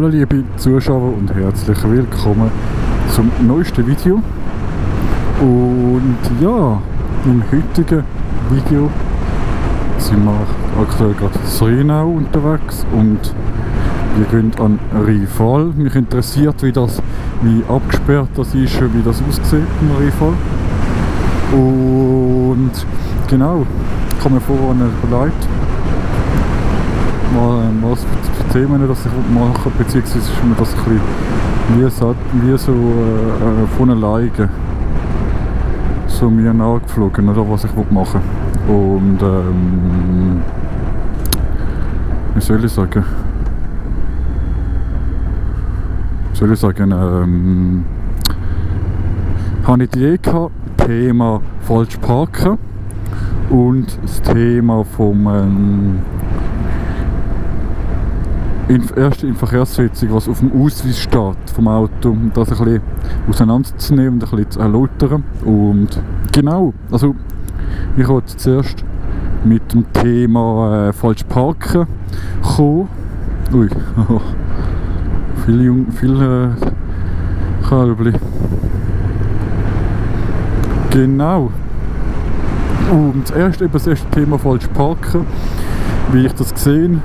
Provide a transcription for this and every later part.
Hallo liebe Zuschauer und herzlich willkommen zum neuesten Video. Und ja, im heutigen Video sind wir aktuell gerade in Rheinau unterwegs und wir gehen an Rheinfall. Mich interessiert, wie abgesperrt das ist, wie das aussieht im Rheinfall. Und genau, ich habe mir vorher überlegt, mal was für Themen, das ich machen, beziehungsweise ist mir das ein bisschen wie so von alleine so mir nachgeflogen, oder was ich machen will. Und wie soll ich sagen? Habe ich die Idee gehabt, Thema falsch parken und das Thema vom erste in Verkehrssetzung, was auf dem Ausweis steht vom Auto, um das ein bisschen auseinanderzunehmen und ein bisschen zu erläutern. Und genau, also ich wollte zuerst mit dem Thema falsch parken kommen. Ui, viele Kälbli. Genau. Und das erste Thema falsch parken, wie ich das gesehen.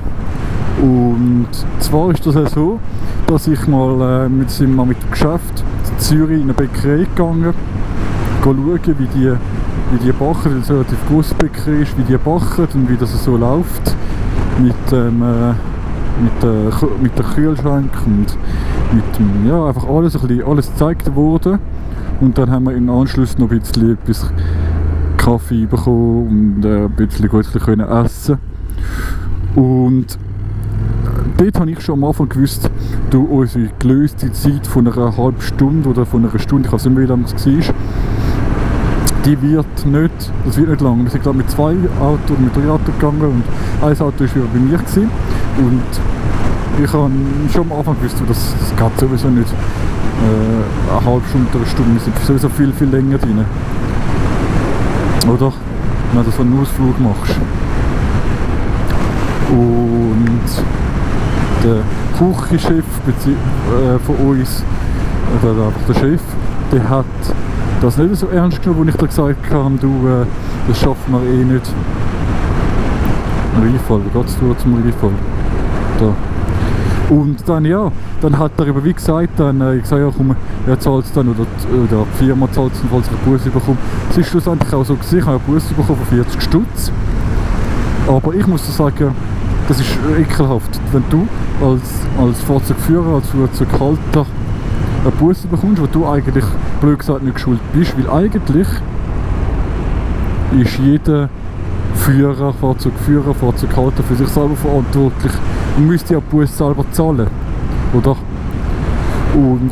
Und zwar ist das ja so, dass ich mal mit dem Geschäft in Zürich in eine Bäckerei gegangen, schauen, wie die backen, weil es eine relativ grosse Bäckerei ist, wie die backen und wie das so läuft mit den Kühlschränken und mit dem, ja, einfach alles gezeigt wurde. Und dann haben wir im Anschluss noch ein bisschen etwas Kaffee bekommen und ein bisschen gut essen können. Und dort habe ich schon am Anfang gewusst, durch unsere gelöste Zeit von einer halben Stunde oder von einer Stunde, ich weiß nicht mehr, wie lange es war, das wird nicht lang. Wir sind glaube mit 2 Autos oder mit 3 Autos gegangen und ein Auto war wieder bei mir gewesen. Und ich habe schon am Anfang gewusst, das geht sowieso nicht eine halbe Stunde oder eine Stunde, wir sind sowieso viel länger drin. Oder? Wenn du so einen Ausflug machst. Und der Küchenchef von uns, oder einfach der Chef, der hat das nicht so ernst genommen, wo ich da gesagt habe, das schaffen wir eh nicht. Rheinfall, wie geht es zum Rheinfall? Da. Und dann ja, dann hat er eben wie gesagt, ich sage ja komm, er zahlt es dann oder die Firma zahlt es, falls ich eine Busse bekomme. Es ist schlussendlich auch so gewesen, ich habe eine Busse bekommen von 40 Stutz. Aber ich muss sagen, das ist ekelhaft, wenn du als Fahrzeugführer, als Fahrzeughalter eine Busse bekommst, wo du eigentlich, blöd gesagt, nicht geschult bist, weil eigentlich ist jeder Fahrzeugführer, Fahrzeughalter für sich selber verantwortlich und müsste ja die Busse selber zahlen, oder?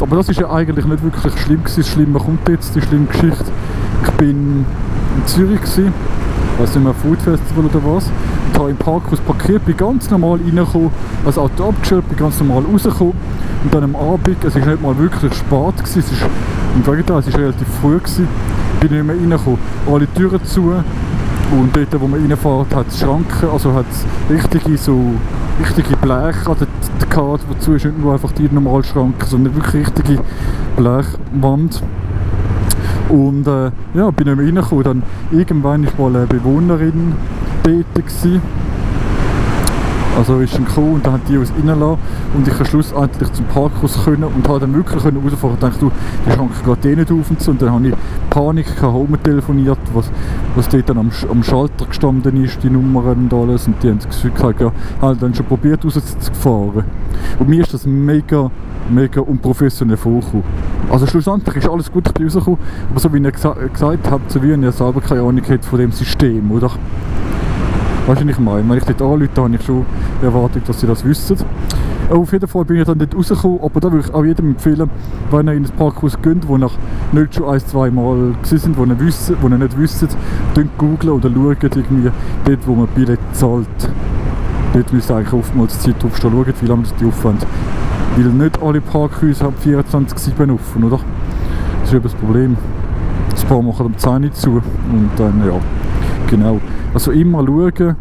Aber das ist ja eigentlich nicht wirklich schlimm gewesen. Das Schlimme kommt jetzt, die schlimme Geschichte. Ich bin in Zürich gewesen, ich weiss nicht mehr, Food Festival oder was, und habe im Parkhaus parkiert, bin ganz normal reingekommen, das Auto abgestellt, bin ganz normal rausgekommen und dann am Abend, es war nicht mal wirklich spät gewesen, im Gegenteil, es war relativ früh gewesen, bin nicht mehr reingekommen, alle Türen zu und dort, wo man reinfährt, hat es Schranken, also hat es richtige Bleche an der Karte, wozu ist nicht nur einfach die normale Schranke, sondern wirklich richtige Blechwand. Und ja, bin nicht mehr reingekommen. Dann irgendwann war mal eine Bewohnerin dort gewesen. Also ist dann gekommen und dann hat die uns reingelassen und ich konnte schlussendlich zum Parkhaus können und habe dann wirklich rausfahren und dachte, die Schranke geht eh nicht auf und so. Und dann habe ich Panik gehabt, habe umtelefoniert, was dort dann am Schalter gestanden ist, die Nummern und alles. Und die haben gesagt, ja, haben dann schon probiert rauszufahren. Und mir ist das mega unprofessionell vorgekommen. Also schlussendlich ist alles gut, ich bin rausgekommen, aber so wie ihr gesagt habt, so wie ihr selber keine Ahnung habt von dem System, oder? Weißt du, was ich meine? Wenn ich dort anrufe, habe ich schon die Erwartung, dass sie das wissen. Auf jeden Fall bin ich dann dort rausgekommen, aber da würde ich auch jedem empfehlen, wenn ihr in ein Parkhaus geht, wo ihr nicht schon 1-2 Mal sind, wo ihr nicht wisst, googlen oder schaut irgendwie dort, wo man Billett zahlt. Dort müsst ihr eigentlich oftmals Zeit draufstehen, schaut, wie lange das die aufwand. Weil nicht alle Parkhäuser haben 24/7 offen, oder? Das ist eben das Problem. Ein paar machen am 10 Uhr zu und dann, ja, genau. Also immer schauen,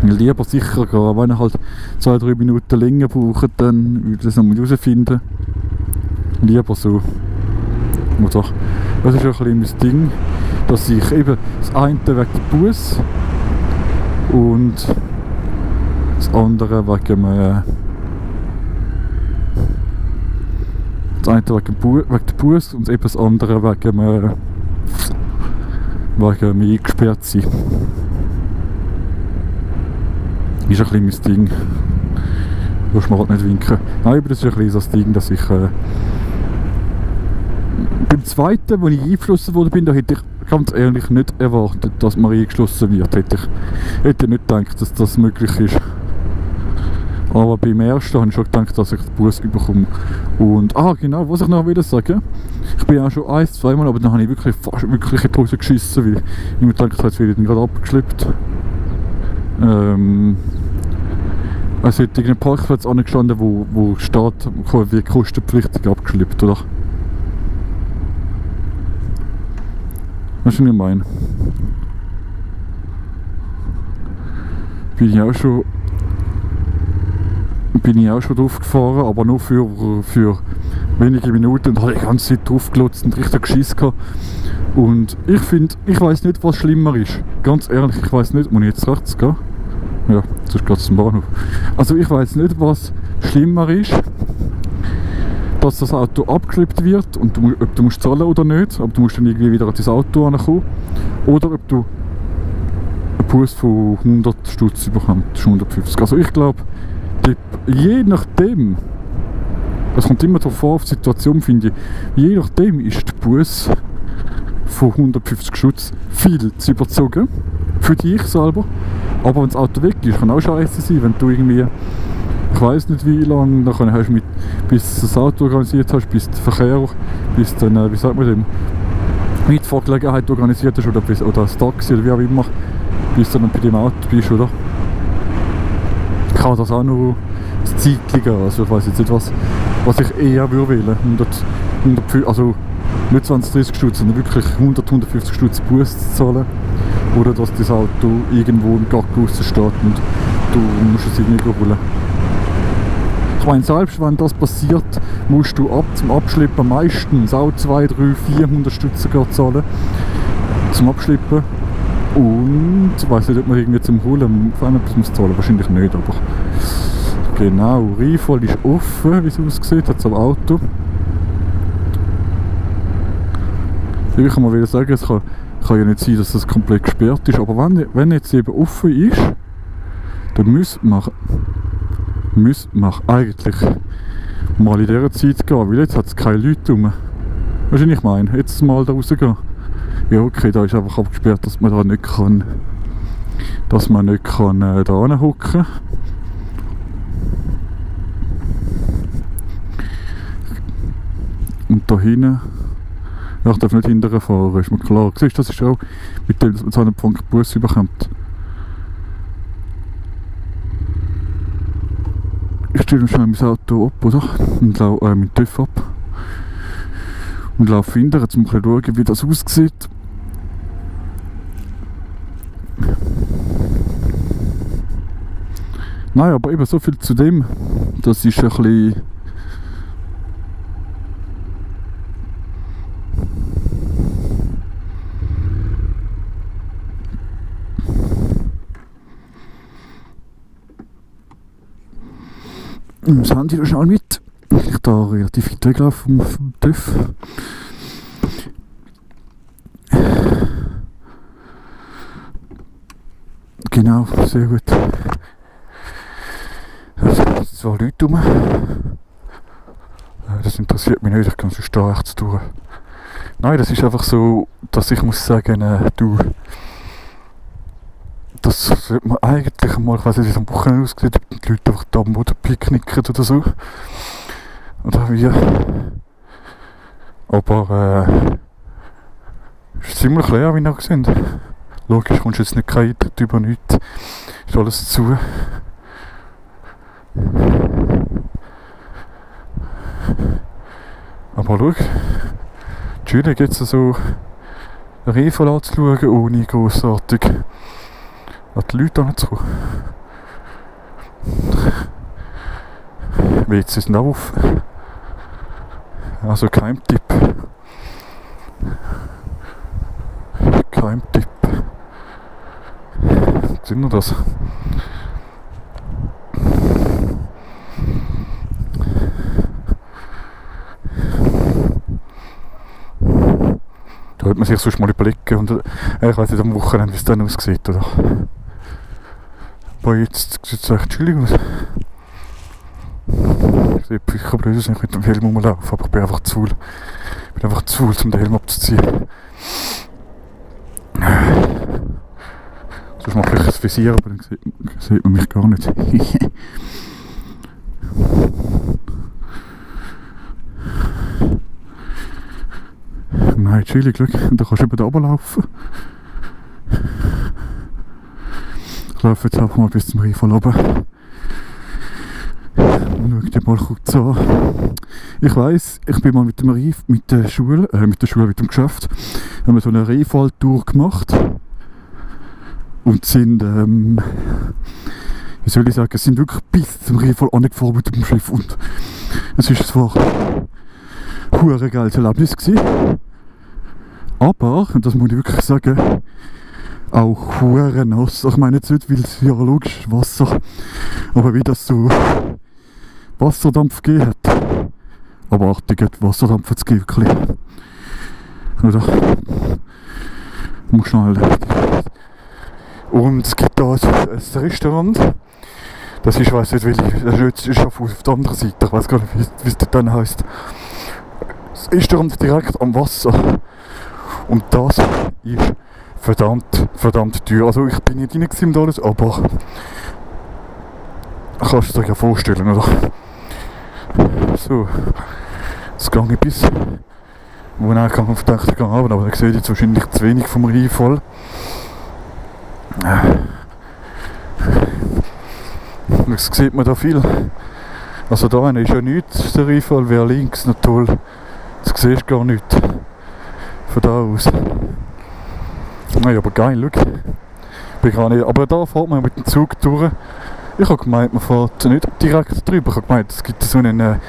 Lieber sicher gehen, wenn ihr halt 2-3 Minuten länger braucht, dann würde ich das noch herausfinden. Lieber so. Oder? Das ist auch ein bisschen mein Ding, dass ich eben das eine wegen der Bus und das andere wegen das eine wegen der Bus und eben das andere wegen mir eingesperrt sein. Ist ein bisschen mein Ding. Du musst mir halt nicht winken. Nein, aber das ist ein bisschen das Ding, dass ich beim zweiten, wo ich eingeschlossen wurde, da hätte ich ganz ehrlich nicht erwartet, dass man eingeschlossen wird. Hätte nicht gedacht, dass das möglich ist. Aber beim ersten habe ich schon gedacht, dass ich den Bus bekomme. Und, genau, was ich noch wieder sagen. Ich bin auch schon 1-2 Mal, aber dann habe ich wirklich fast wirklich in die Hose geschissen, weil ich mir gedacht habe, jetzt werde ich den gerade abgeschleppt. Es hat irgendein Parkplatz angestanden, wo steht, wie kostenpflichtig abgeschleppt, oder? Weißt du, was ich meine? Bin ich auch schon drauf gefahren, aber nur für wenige Minuten und habe die ganze Zeit drauf gelotzt und richtig Geschiss gehabt. Und ich weiss nicht, was schlimmer ist. Ganz ehrlich, ich weiss nicht, muss ich jetzt rechts gehen? Ja, sonst geht es zum Bahnhof. Also ich weiss nicht, was schlimmer ist, dass das Auto abgeschleppt wird und ob du musst zahlen oder nicht, ob du musst dann irgendwie wieder an dein Auto ankommen oder ob du einen Bus von 100 Stutz bekommst, 150. Also ich glaube, je nachdem, es kommt immer darauf an, auf die Situation, finde ich, je nachdem ist der Bus von 150 Stutz viel zu überzogen, für dich selber. Aber wenn das Auto weg ist, kann auch scheiße sein, wenn du irgendwie, ich weiss nicht wie lange, dann hast du bis du das Auto organisiert hast, bis der Verkehr, bis dann, wie sagt man dem, Mitfahrgelegenheit organisiert hast oder das Taxi oder wie auch immer, bis du dann bei dem Auto bist, oder? Kann das auch noch ein Zeitchen gehen, also ich weiss jetzt nicht, was ich eher würde wählen. 100, also nicht 20-30 Stutz, sondern wirklich 100-150 Stutz Bus zu zahlen. Oder dass das Auto irgendwo im Gag draussen steht und du musst es irgendwie holen. Ich meine, selbst wenn das passiert, musst du zum Abschleppen meistens auch 200, 300, 400 Stutz zahlen. Zum Abschleppen. Und ich weiss nicht, ob man irgendwie zum Holen etwas muss zahlen, wahrscheinlich nicht, aber genau, Reifall ist offen, wie es aussieht, hat es am Auto. Ich kann mal wieder sagen, es kann ja nicht sein, dass das komplett gesperrt ist, aber wenn jetzt eben offen ist, dann müsste man eigentlich mal in dieser Zeit gehen, weil jetzt hat es keine Leute rum. Weißt du, was ich meine? Jetzt mal da rausgehen. Ja okay, da ist einfach abgesperrt, dass man da nicht kann, da hinhocken. Und da hinten, ja, ich darf nicht hinterher fahren, ist mir klar. Siehst du, das ist auch mit dem, dass man so einen Pfund Bus bekommt. Ich stelle schnell mein Auto ab, oder? Und laufe meinen TÜV ab. Und laufe hinterher, um zu schauen, wie das aussieht. Nein, aber eben so viel zu dem. Das ist ein bisschen... Das Handy noch schnell mit. Ich da relativ weit weglaufen vom TÜV. Genau, sehr gut. Es sind zwar Leute rum. Das interessiert mich nicht, ich kann sonst da rechts durch. Nein, das ist einfach so, dass ich muss sagen, das sollte man eigentlich mal, ich weiss nicht, wie es am Wochenende aussieht, ob die Leute einfach da am Boden picknicken oder so. Oder wie. Aber es ist ziemlich leer, wie wir gesehen. Logisch, kommst du jetzt nicht kein Eintritt über nichts. Ist alles zu. Aber schau, chillig jetzt so Reifall anzuschauen, ohne grossartig an die Leute heranzukommen. WC sind auch auf. Also Keimtipp. Keimtipp. Sind wir das? Da sollte man sich sonst mal überlegen und ich weiss nicht am Wochenende, wie es dann aussieht, oder? Aber jetzt sieht es echt chillig aus. Ich sehe sicher blöd aus, wenn ich mit dem Helm rumlaufe, aber ich bin einfach zu faul. Ich bin einfach zu faul, um den Helm abzuziehen. Sonst mache ich das Visier, aber dann sieht man mich gar nicht. Nein, chillig, schau. Da kannst du über da runterlaufen. Ich laufe jetzt einfach mal bis zum Rheinfall runter. Und schau dir mal kurz an. Ich weiss, ich bin mal mit dem mit dem Geschäft, haben wir so eine Rheinfall-Tour gemacht. Und sind, wie soll ich sagen, sind wirklich bis zum Rheinfall angefahren mit dem Schiff. Und es war zwar ein hure geiles Erlebnis gewesen, aber, und das muss ich wirklich sagen, auch hure nass. Ich meine jetzt nicht, weil es ja logisch ist Wasser, aber wie das so Wasserdampf gegeben hat. Abartig hat Wasserdampf jetzt wirklich. Oder? Muss schnell. Und es gibt da ein Restaurant. Das ist, ich weiss nicht, das ist auf der anderen Seite. Ich weiß gar nicht, wie es dann heisst. Das Restaurant direkt am Wasser. Und das ist verdammt teuer. Also ich bin nicht rein in alles, aber kannst du dir ja vorstellen, oder? So, jetzt gehe ich bis wo ich eigentlich auf den Dächter runter, aber dann sehe ich jetzt wahrscheinlich zu wenig vom Rheinfall. Jetzt sieht man da viel. Also da ist ja nichts, der Rheinfall wäre links noch toll. Jetzt siehst du gar nichts. Von da aus. Nein, aber geil, schau. Bin gar nicht, aber da fährt man mit dem Zug durch. Ich habe gemeint, man fährt nicht direkt drüber. Ich habe gemeint, es gibt so eine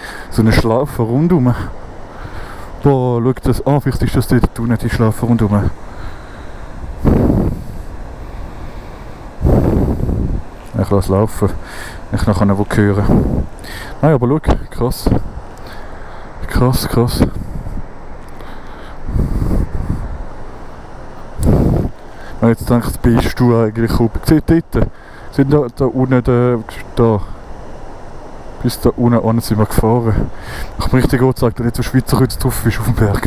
Schlaufe rundum. Boah, schau das an, vielleicht ist das dort unten die Schlaufe rundum. Ich lasse laufen, ich nachher noch hören. Nein, aber schau, krass. Krass. Jetzt denkst du, bist du eigentlich oben? Seht dort? Sind da unten, da. Bis da unten an sind wir gefahren. Ich habe mir richtig gezeigt, dass nicht so Schweizer Kreuz drauf bist auf dem Berg.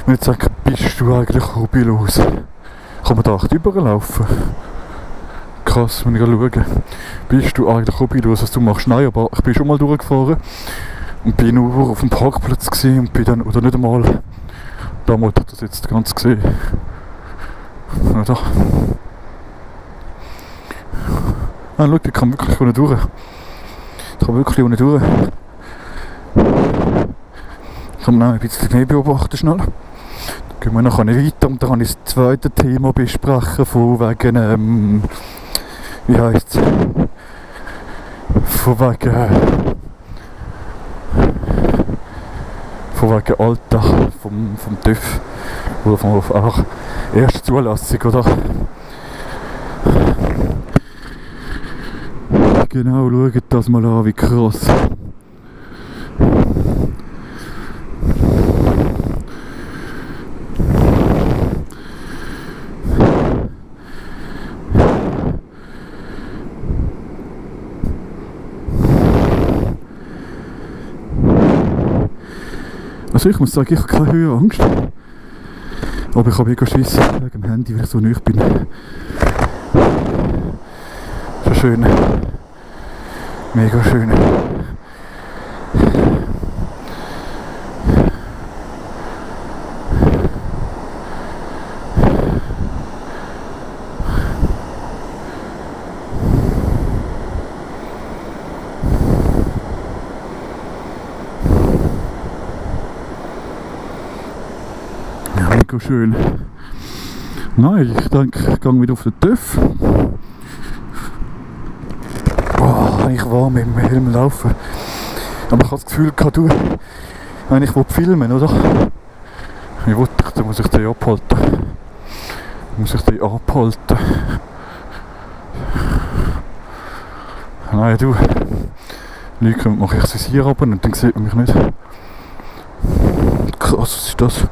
Und jetzt sage ich, bist du eigentlich hobbylos? Kann man da echt überlaufen? Krass, wenn ich schaue. Bist du eigentlich hobbylos, was du machst? Nein, aber ich bin schon mal durchgefahren und bin nur auf dem Parkplatz gesehen und bin dann, oder nicht einmal, damals hat das jetzt ganz gesehen. Oder? Ah, schau, ich kann wirklich ohne durch. Ich kann wirklich ohne durch. Ich kann noch ein bisschen mehr beobachten schnell. Dann gehen wir nachher nicht weiter und dann kann ich das zweite Thema besprechen von wegen, wie heisst es? Von wegen Alter vom TÜV. Oder von auch erste Zulassung, oder? Genau, schaut das mal an, wie krass. Also ich muss sagen, ich habe keine Höhenangst. Aber ich habe mega Schiss wegen dem Handy, weil ich so nahe bin. Schon schön. Mega schön. Ja, mega schön. Nein, ich denke, ich gehe wieder auf den TÜV. Oh, ich war mit dem Helm laufen. Aber ich habe das Gefühl gehabt, du, wenn ich filmen will, oder? Wie will ich, dann muss ich den abhalten. Nein, du. Leute kommen, mache ich das Visier runter und dann sieht man mich nicht. Krass, was ist das?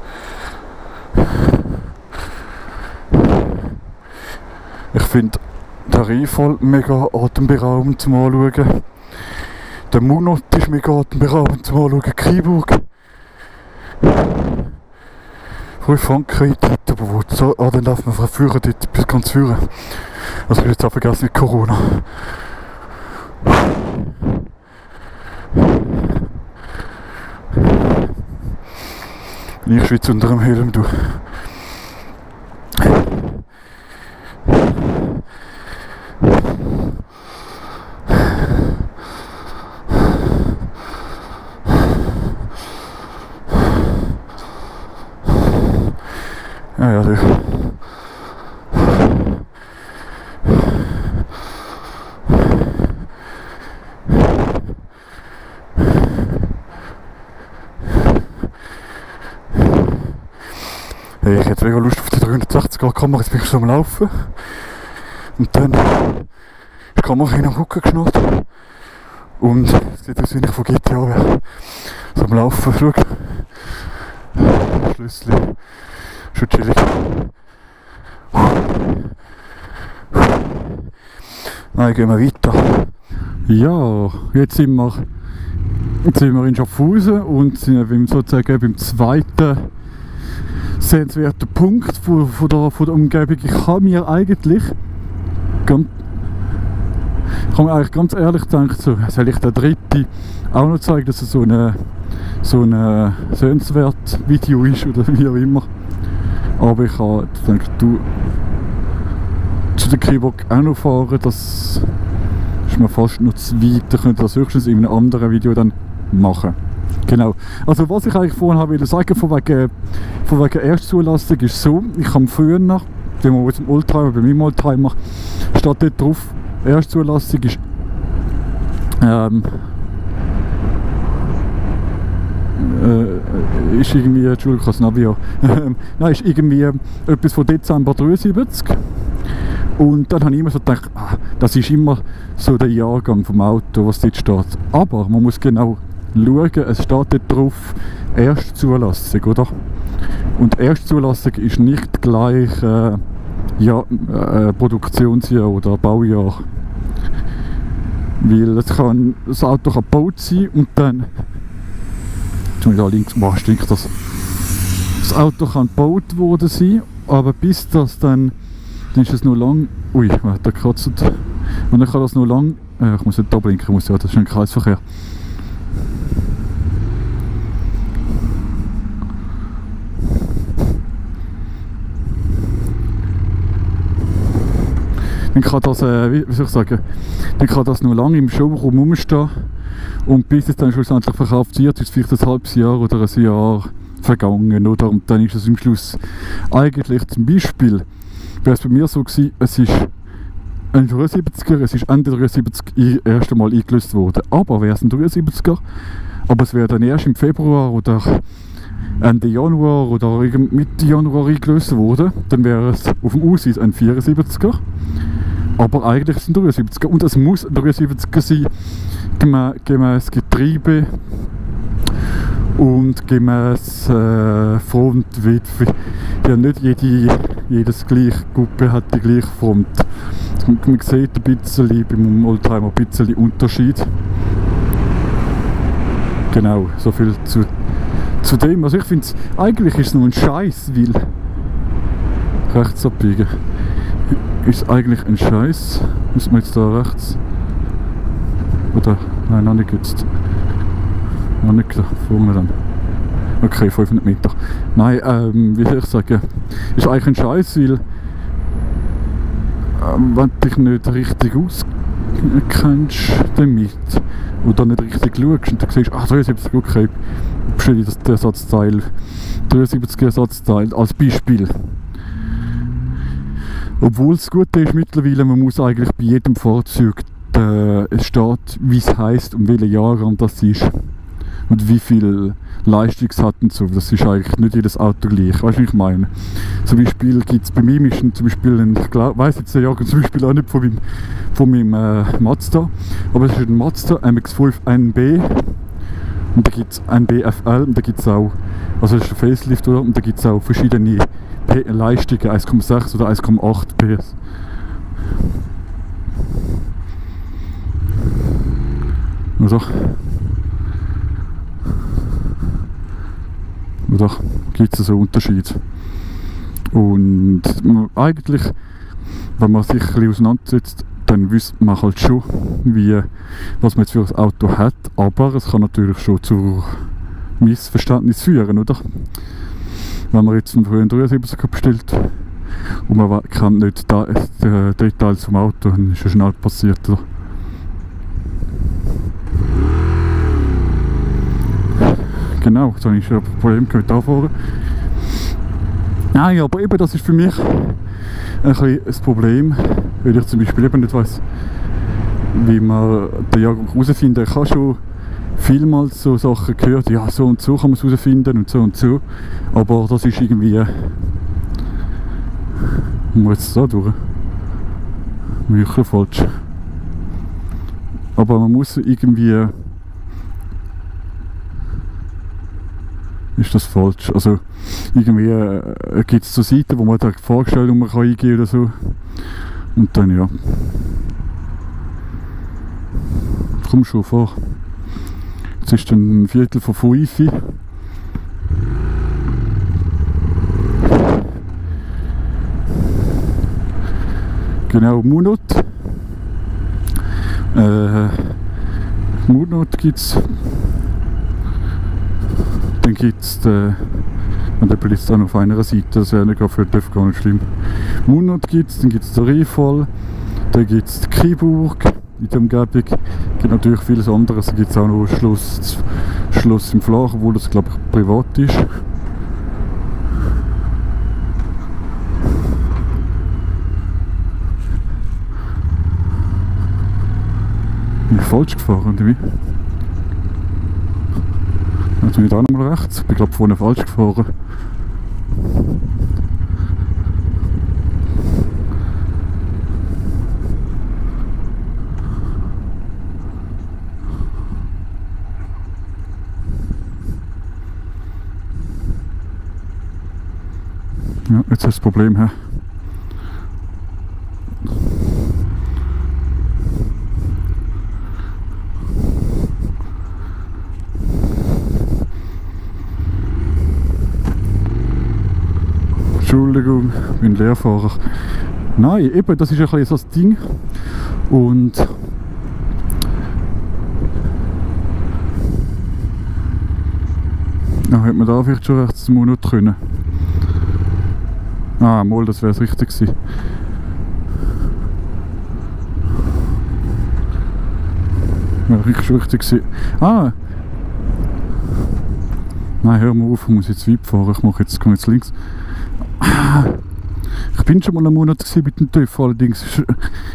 Ich finde den Rheinfall mega atemberaubend zum Anschauen. Der Munot ist mega atemberaubend zum Anschauen. Kiburg. 5 Franken dort, aber wo so, dann darf man führen dort bis ganz führen. Also ich habe jetzt auch vergessen mit Corona. Ich schwitze unter dem Helm, du. Ja, du. Hey, ich hätte mega Lust auf die 360-Grad-Kamera, jetzt bin ich schon am Laufen. Und dann ist die Kamera in den Rücken geschnallt. Und es sieht aus, wie ich von GTA wäre. So am Laufen, schau. Schlüssel. Schon chillig. Nein, gehen wir weiter. Ja, jetzt sind wir in Schaffhausen und sind sozusagen beim zweiten sehenswerten Punkt von der Umgebung. Ich kann mir eigentlich ganz ehrlich denken, so, soll ich den dritten auch noch zeigen, dass es so ein sehenswertes Video ist oder wie auch immer. Aber ich habe gedacht, du zu der Kiburg auch noch fahren, das ist mir fast noch zu weit. Ich könnte das höchstens in einem anderen Video dann machen. Genau. Also was ich eigentlich vorhin wollte sagen, von wegen Erstzulassung ist so, ich habe früher nach, bei meinem Oldtimer, steht dort drauf, Erstzulassung ist ist irgendwie, Entschuldigung, ich habe das Navi auch. Nein, ist irgendwie etwas von Dezember 73. Und dann habe ich immer so gedacht, das ist immer so der Jahrgang vom Auto, was dort steht. Aber man muss genau schauen, es steht dort drauf Erstzulassung, oder? Und Erstzulassung ist nicht gleich Produktionsjahr oder Baujahr. Weil das Auto kann gebaut sein und dann da links, boah, stinkt das. Das Auto kann gebaut worden sein, aber bis das dann ist es noch lang. Ui, der kratzt. Und dann kann das noch lang. Ich muss nicht da blinken, das ist ein Kreisverkehr. Dann kann das, wie soll ich sagen, dann kann das noch lange im Showroom rumstehen. Und bis es dann schlussendlich verkauft wird, ist vielleicht ein halbes Jahr oder ein Jahr vergangen, oder? Und dann ist es im Schluss eigentlich zum Beispiel, wäre es bei mir so gewesen, es ist ein 73er, es ist Ende 73 erst einmal eingelöst worden. Aber wäre es ein 73er, aber es wäre dann erst im Februar oder Ende Januar oder Mitte Januar eingelöst worden, dann wäre es auf dem Ausweis ein 74er. Aber eigentlich ist es ein 73er und es muss ein 73er sein, gemäß Getriebe und gemäß Front. Ja, nicht jedes gleiche Gruppe hat die gleiche Front. Man sieht ein bisschen beim Oldtimer ein bisschen Unterschied. Genau, so viel zu dem. Also ich finde eigentlich ist es nur ein Scheiß, weil rechts abbiegen ist eigentlich ein Scheiß. Müssen wir jetzt da rechts? Oder? Nein, noch nicht jetzt. Noch nicht da vorne dann. Okay, 500 Meter. Nein, wie soll ich sagen? Ist eigentlich ein Scheiß, weil wenn du dich nicht richtig auskennst damit oder nicht richtig schaust und du siehst, 73, okay, bestelle ich das Ersatzteil, 73 Ersatzteil als Beispiel. Obwohl das Gute ist mittlerweile, man muss eigentlich bei jedem Fahrzeug, es steht, wie es heisst und welcher Jahrgang das ist und wie viel Leistung es hat und so. Das ist eigentlich nicht jedes Auto gleich. Weißt du, was ich meine? Zum Beispiel gibt es bei mir zum Beispiel einen, ich weiss jetzt den Jahrgang zum Beispiel auch nicht von meinem Mazda, aber es ist ein Mazda MX-5 1B und da gibt es ein BFL und da gibt es auch, also das ist ein Facelift, oder? Und da gibt es auch verschiedene Leistungen, 1,6 oder 1,8 PS. Oder gibt es so einen Unterschied? Und eigentlich, wenn man sich ein bisschen auseinandersetzt, dann wüsste man halt schon, was man jetzt für ein Auto hat, aber es kann natürlich schon zu Missverständnissen führen, oder? Wenn man jetzt einen frühen 73er bestellt und man kennt nicht die Details vom Auto, dann ist es schnell passiert, oder? Genau, jetzt habe ich schon ein Problem mit Anfahren. Nein, aber eben das ist für mich ein bisschen das Problem, weil ich zum Beispiel eben nicht weiss, wie man den Jahrgang herausfinden kann. Ich habe schon vielmals so Sachen gehört, ja, so und so kann man es herausfinden und so. Aber das ist irgendwie... muss jetzt da durch? Wirklich falsch. Aber man muss irgendwie... Ist das falsch? Also irgendwie gibt es so Seiten, wo man da Fahrgestellnummer kann eingeben oder so. Und dann ja. Komm schon vor. Jetzt ist dann ein Viertel von 5. Genau, Munot. Munot gibt es. Dann gibt es den, und der blitzt dann auf einer Seite, das wäre nicht für TÜV gar nicht schlimm. Munot gibt es, dann gibt es den Riefall, dann gibt es die Kiburg in der Umgebung, es gibt natürlich vieles anderes, dann gibt es auch noch Schloss im Flach, obwohl das glaube ich privat ist. Bin ich falsch gefahren, oder wie? Jetzt bin ich da nochmal rechts. Ich bin glaube vorne falsch gefahren. Ja, jetzt hast du das Problem. He? Entschuldigung, ich bin Lehrfahrer. Nein, eben, das ist ein bisschen so das Ding. Und dann hätte man da vielleicht schon rechts zum Monat können. Ah, mal, das wäre es richtig gewesen. Wäre richtig schon richtig gewesen. Ah! Nein, hör mal auf, ich muss jetzt weit fahren. Ich komme jetzt links. Ich bin schon mal einen Monat mit dem TÜV, allerdings war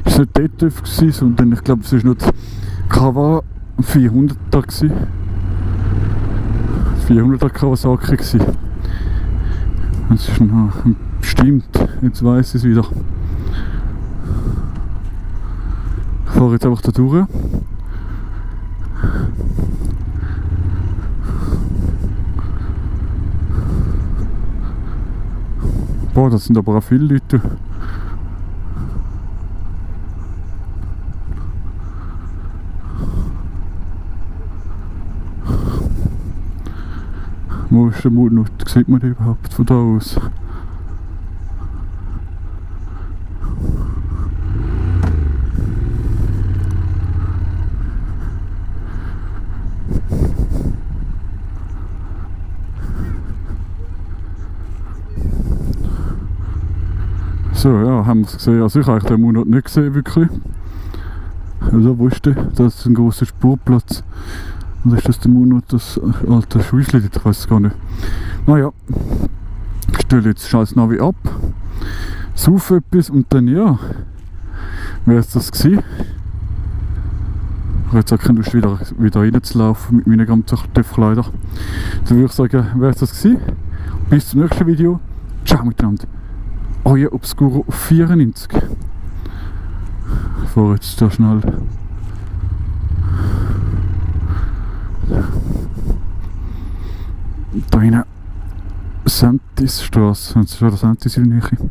es nicht der TÜV, sondern ich glaube es war noch die Kawa 400er. 400er Kawasaki. Das ist noch bestimmt, jetzt weiss ich es wieder. Ich fahre jetzt einfach da durch. Boah, das sind aber auch viele Leute. Wo ist der Mund? Sieht man den überhaupt von da aus? So, ja, haben wir es gesehen. Also ich habe den Monat nicht gesehen, wirklich. Also, wo ist der? Das ist ein grosser Spurplatz. Und ist das der Monat, das alte Schweißli? Ich weiß es gar nicht. Naja, ich stelle jetzt scheiß Navi ab. sauf etwas und dann ja, wäre es das gewesen. Ich habe jetzt auch keine Lust, wieder reinzulaufen mit meinen ganzen Töpfkleidern. Dann würde ich sagen, wäre es das gewesen. Bis zum nächsten Video. Ciao miteinander. Euer Obscuro 94. Ich fahre jetzt da schnell. Da hinten Sentisstrasse. Das ist ja der Sentis in der Nähe.